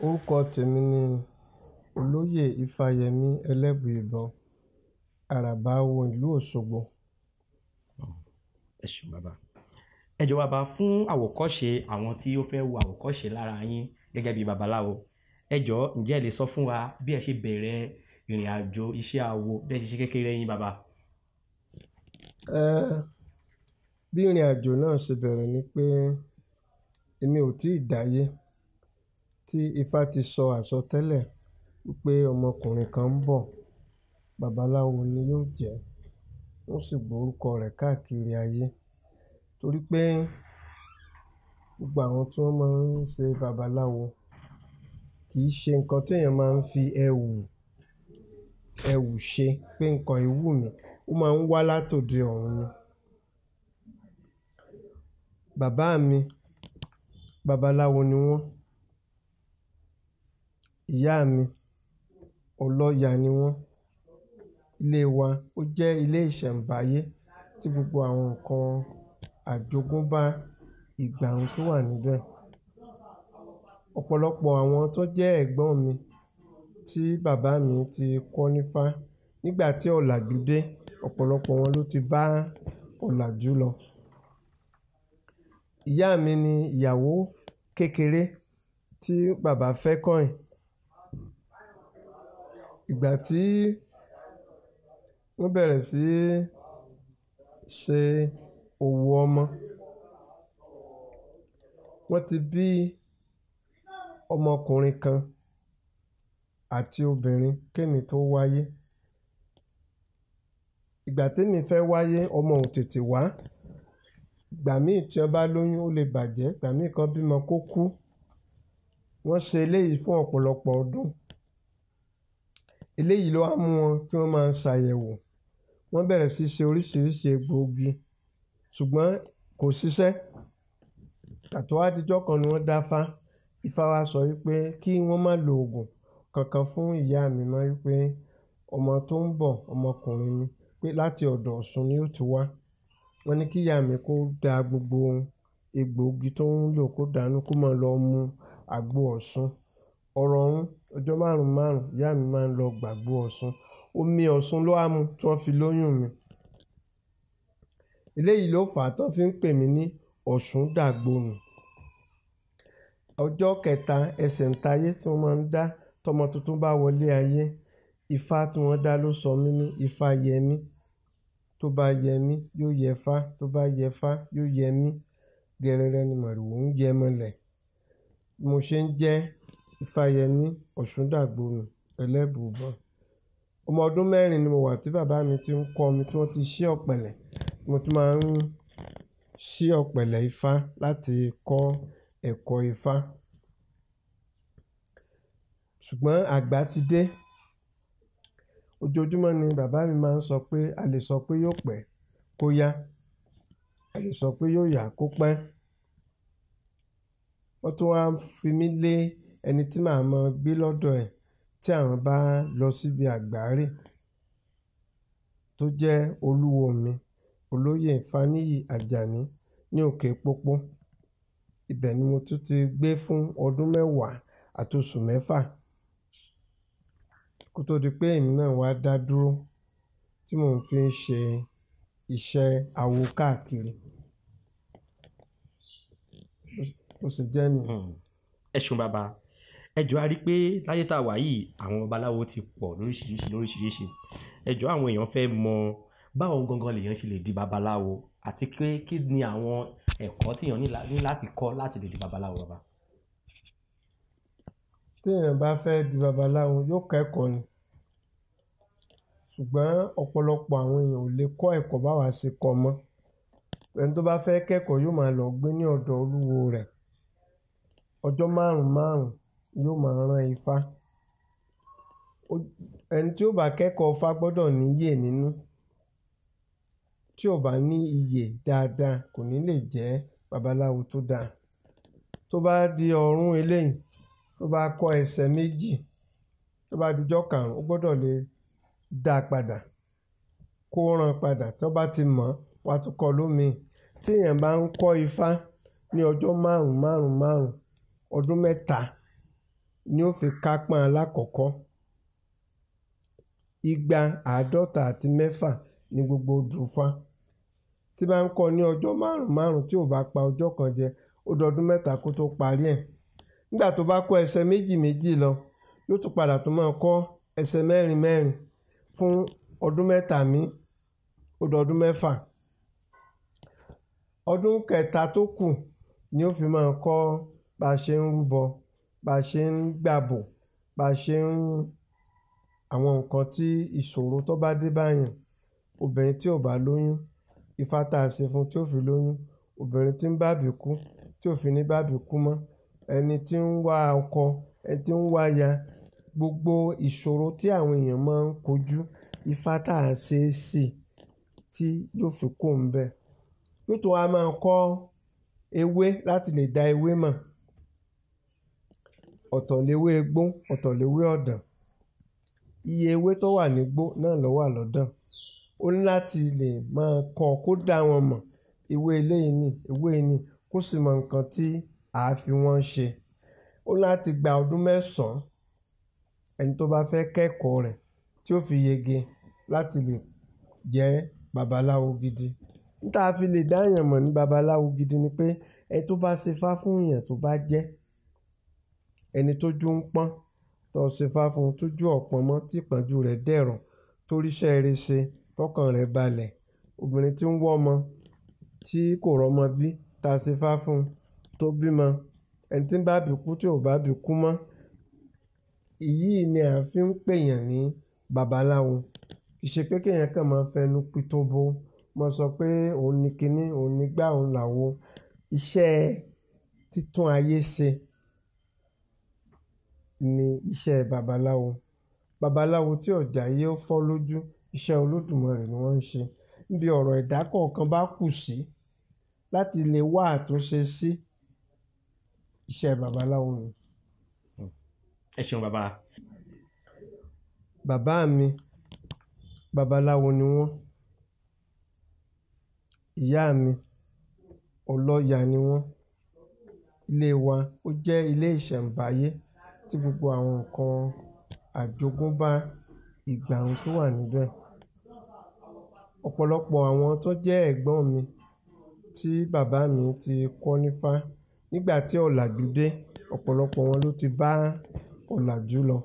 Orúkọ tèmi ni Olóyè Ifáyẹmí Ẹlẹ́buìbọn, Àràbà Awo ìlú Òṣogbo. Ẹ ṣeun bàbá. Ẹ jọ̀ọ́ bàbá, fún àwòkọ́ṣe àwọn tí ó fẹ́ wo àwòkọ́ṣe lára yín gẹ́gẹ́ bí babaláwo, ẹ jọ̀ọ́, ǹjẹ́ ẹ lè sọ fún wa bí ẹ ṣe bẹ̀rẹ̀ ìrìn àjò iṣẹ́ awo, bí ẹ ṣe ṣe kékeré yín, bàbá? Bí ìrìn àjò náà ṣe bẹ̀rẹ̀ ni pé èmi ò tí ì dáyé tí Ifá ti sọ àsọtẹ́lẹ̀ wípé ọmọkùnrin kan ń bọ̀, babaláwo ni yóò jẹ́, wọ́n sì gbórúkọ rẹ̀ káàkiri ayé. Torí pé gbogbo àwọn tí wọ́n máa ń ṣe babaláwo kì í ṣe nǹkan tí èèyàn máa ń fi ẹ̀wù ṣe pé nǹkan ìwú mi, ó máa ń wá látòde ọ̀run ni. Bàbá mi, babaláwo ni wọ́n. Ìyá mi, ọlọ́ya ni wọ́n. Ilé wa ó jẹ́ ilé ìṣẹ̀mbáyé tí gbogbo àwọn nǹkan àjogúnbá ìgbàun tó wà níbẹ̀. Ọ̀pọ̀lọpọ̀ àwọn tó jẹ́ ẹ̀gbọ́n mi tí bàbá mi ti kọ́ nífá nígbà tí ọ̀làjú dé, ọ̀pọ̀lọpọ̀ wọn ló ti bá ọ̀làjú lọ. Ìyá mi ni ìyàwó kékeré tí bàbá fẹ́ kányìn. Ìgbà tí wọ́n bẹ̀rẹ̀ sí ṣe òwò ọmọ, wọ́n ti bí ọmọkùnrin kan àti obìnrin kémi tó wáyé. Ìgbà tèmi fẹ́ wáyé, ọmọ ò tètè wá. Ìgbà míì tí wọ́n bá lóyún ó lè bàjẹ́, ìgbà míì kan bímọ kó kú. Wọ́n ṣe eléyìí fún ọ̀pọ̀lọpọ̀ ọdún. Eléyìí ló wá mú wọn kí wọ́n máa ṣàyẹ̀wò. Wọ́n bẹ̀rẹ̀ sí ṣe oríṣiríṣi egbòogi, ṣùgbọ́n kò ṣiṣẹ́. Ìgbà tó wá dijọ́ kan ni wọ́n dáfá. Ifá wá sọ wípé kí wọ́n má lo òògùn kankan fún ìyá mi mọ́, wípé ọmọ tó ń bọ̀ ọmọkùnrin ni, pé láti ọ̀dọ̀ Ọ̀ṣun ni ó ti wá. Wọ́n ní kí ìyá mi kó da gbogbo egbòogi tó ń lò kó dànù, kó máa lọ mu àgbo Ọ̀ṣun. Ọ̀rọ̀ ọ̀hún, ọjọ́ márùn-ún márùn-ún ìyá mi máa ń lọ gbàgbo Ọ̀ṣun. Omi Ọ̀ṣun ló wá mu tí wọ́n fi lóyún mi. Eléyìí ló fà á tí wọ́n fi ń pè mí ní Ọ̀ṣun dàgbònù. Ọjọ́ kẹta ẹsẹ̀ ń tayé tí wọ́n máa ń dá tọmọ tuntun bá wọlé ayé. Ifá tí wọ́n dá ló sọ mí ní Ifáyẹmí. Tó bá yẹ mí, yóò yẹ fá, tó bá yẹ fá, yóò yẹ mí. Gẹrẹrẹ ni màrìwò ń yẹ mọ́lẹ̀. Mo ṣe ń jẹ́ Ifáyẹmí Ọ̀ṣun dàgbònù Ẹlẹ́buìbọn. Ọmọ ọdún mẹ́rin ni mo wà tí bàbá mi ti ń kọ́ mi tí wọ́n ti ṣí ọ̀pẹ̀lẹ̀. Mo tún máa ń ṣí ọ̀pẹ̀lẹ̀ Ifá láti kọ́ ẹ̀kọ́ Ifá. Ṣùgbọ́n àgbà ti dé. Ojoojúmọ́ ni bàbá mi máa ń sọ pé a lè sọ pé yóò pẹ́ kó yá, a lè sọ pé yóò yá kó pẹ́. Wọ́n tún wá fi mí lé ẹni tí màá mọ gbé lọ́dọ̀ ẹ̀ tí àwọn bá lọ síbi àgbáre tó jẹ́ olúwo mi, Olóyè Fáníyì Àjàní ní Òkè Pópó. Ibẹ̀ ni mo tún ti gbé fún ọdún mẹ́wàá àti oṣù mẹ́fà kó tó di pé èmi náà wá dá dúró tí mò ń fi ń ṣe iṣẹ́ awo káàkiri. Ó sì jẹ́ nìyẹn. Ẹ ṣeun bàbá. Ẹ jọ̀ọ́, a rí pé láyé tá a wà yìí àwọn babaláwo ti pọ̀ lóríṣiríṣi lóríṣiríṣi. Ẹ jọ̀ọ́, àwọn èèyàn fẹ́ mọ báwo gangan lèèyàn ṣe lè di babaláwo àti pé kí ni àwọn ẹ̀kọ́ tí èèyàn ní láti kọ́ láti lè di babaláwo, bàbá. Tí èèyàn bá fẹ́ di babaláwo, yóò kẹ́kọ̀ọ́ ni. Ṣùgbọ́n ọ̀pọ̀lọpọ̀ àwọn èèyàn ò lè kọ́ ẹ̀kọ́ báwa ṣe kọ́ mọ́. Ẹni tó bá fẹ́ kẹ́kọ̀ọ́ yóò máa lọ gbé ní ọ̀dọ̀ olúwo rẹ̀. Ọjọ́ márùn-ún márùn-ún yóò máa rán Ifá. Ẹni tí ó bá kẹ́kọ̀ọ́ Ifá gbọ́dọ̀ ní ìyè nínú. Tí ò bá ní ìyè dáadáa kò ní lè jẹ́ babaláwo tó dáa. Tó bá di ọ̀run eléyìí, tó bá kọ́ ẹsẹ̀ méjì, tó bá di ọjọ́ karùn-ún, ó gbọ́dọ̀ lè dá padà, kó rán padà. Tó bá ti mọ̀, wá tún kọ́ lómi. Tí èèyàn bá ń kọ́ Ifá ní ọjọ́ márùn-ún márùn-ún márùn-ún, ọdún mẹ́ta, ni ó fi kápọ́n alákọ̀ọ́kọ́. 256 ní gbogbo odù Ifá. Tí bá ń kọ́ ní ọjọ́ márùn-ún márùn-ún tí ò bá pa ọjọ́ kan jẹ, ó dọdún 3 kó tó parí ẹ̀. Nígbà tó bá kọ́ ẹsẹ̀ méjì méjì lọ, yóò tún padà tún máa kọ́ ẹsẹ̀ mẹ́rin mẹ́rin fún ọdún 3 míì, ó dọdún 6. Ọdún kẹta tó kù ni ó fi máa kọ́ bá ṣe ń rúbọ, bá ṣe ń gbàbò, bá ṣe ń àwọn nǹkan tí ìṣòro tó bá dé báyẹn. Obìnrin tí ò bá lóyún, Ifá tá a ṣe fún tí ó fi lóyún. Obìnrin tí ń bábí kú, tí ò fi ní bábí kú mọ́. Ẹni tí ń wá ọkọ, ẹni tí ń wá aya, gbogbo ìṣòro tí àwọn èèyàn máa ń kojú, Ifá tá a ṣe sí tí yóò fi kó ń bẹ. Yóò tún wá máa kọ́ ewé láti lè dá ewé mọ̀. Ọ̀tọ̀ léwé egbó, ọ̀tọ̀ léwé ọ̀dàn. Iye ewé tó wà nígbó náà ló wà lọ́dàn. Ó ní láti lè máa kọ́ kó dá wọn mọ̀. Ewé eléyìí ni, ewé yìí ni, kó sì mọ nǹkan tí a fi wọ́n ṣe. Ó ní láti gba ọdún 9 ẹni tó bá fẹ́ kẹ́kọ̀ọ́ rẹ̀ tí ó fi yege láti lè jẹ́ babaláwo gidi. Níta fi lè dá èèyàn mọ̀ ní babaláwo gidi ni pé ẹni tó bá ṣe ifá fún èèyàn tó bá jẹ́, ẹni tó jú ń pọ́n, tó ṣe ifá fún un tó jú ọ̀pọ̀n mọ́ tí ìpọ́njú rẹ̀ dẹ̀rọ̀, tó ríṣẹ́ eré ṣe, tọkàn rẹ̀ balẹ̀. Obìnrin tí ń wọ́ ọmọ tí kò rọ́mọ bí, ta ṣe ifá fún un tó bímọ. Ẹni tí ń bá bí kú tí ò bá bí kú mọ́. Èyí ni a fi ń pè èèyàn ní babaláwo. Kì í ṣe pé kí èèyàn kàn máa fẹnu pitobo, máa sọ pé òun ní kíní, òun ní gbá, òun làwo. Iṣẹ́ títún ayé ṣe ni iṣẹ́ babaláwo. Babaláwo tí ọ̀já yé ó fọ́ lójú, iṣẹ́ Olódùmarè ni wọ́n ń ṣe. Níbi ọ̀rọ̀ ẹ̀dá kọ̀ọ̀kan bá kù sí láti lè wá àtúnṣe sí, iṣẹ́ babaláwo ni. Ẹ ṣeun bàbá. Bàbá mi, babaláwo ni wọ́n. Ìyá mi, ọlọ́ya ni wọ́n. Ilé wa ó jẹ́ ilé ìṣẹ̀mbáyé tí gbogbo àwọn nǹkan àjogúnbá ìgbà ń tó wà níbẹ̀. Ọ̀pọ̀lọpọ̀ àwọn tó jẹ́ ẹ̀gbọ́n mi tí bàbá mi ti kọ́ nífá nígbà tí ọ̀làjú dé, ọ̀pọ̀lọpọ̀ wọn ló ti bá ọ̀làjú lọ.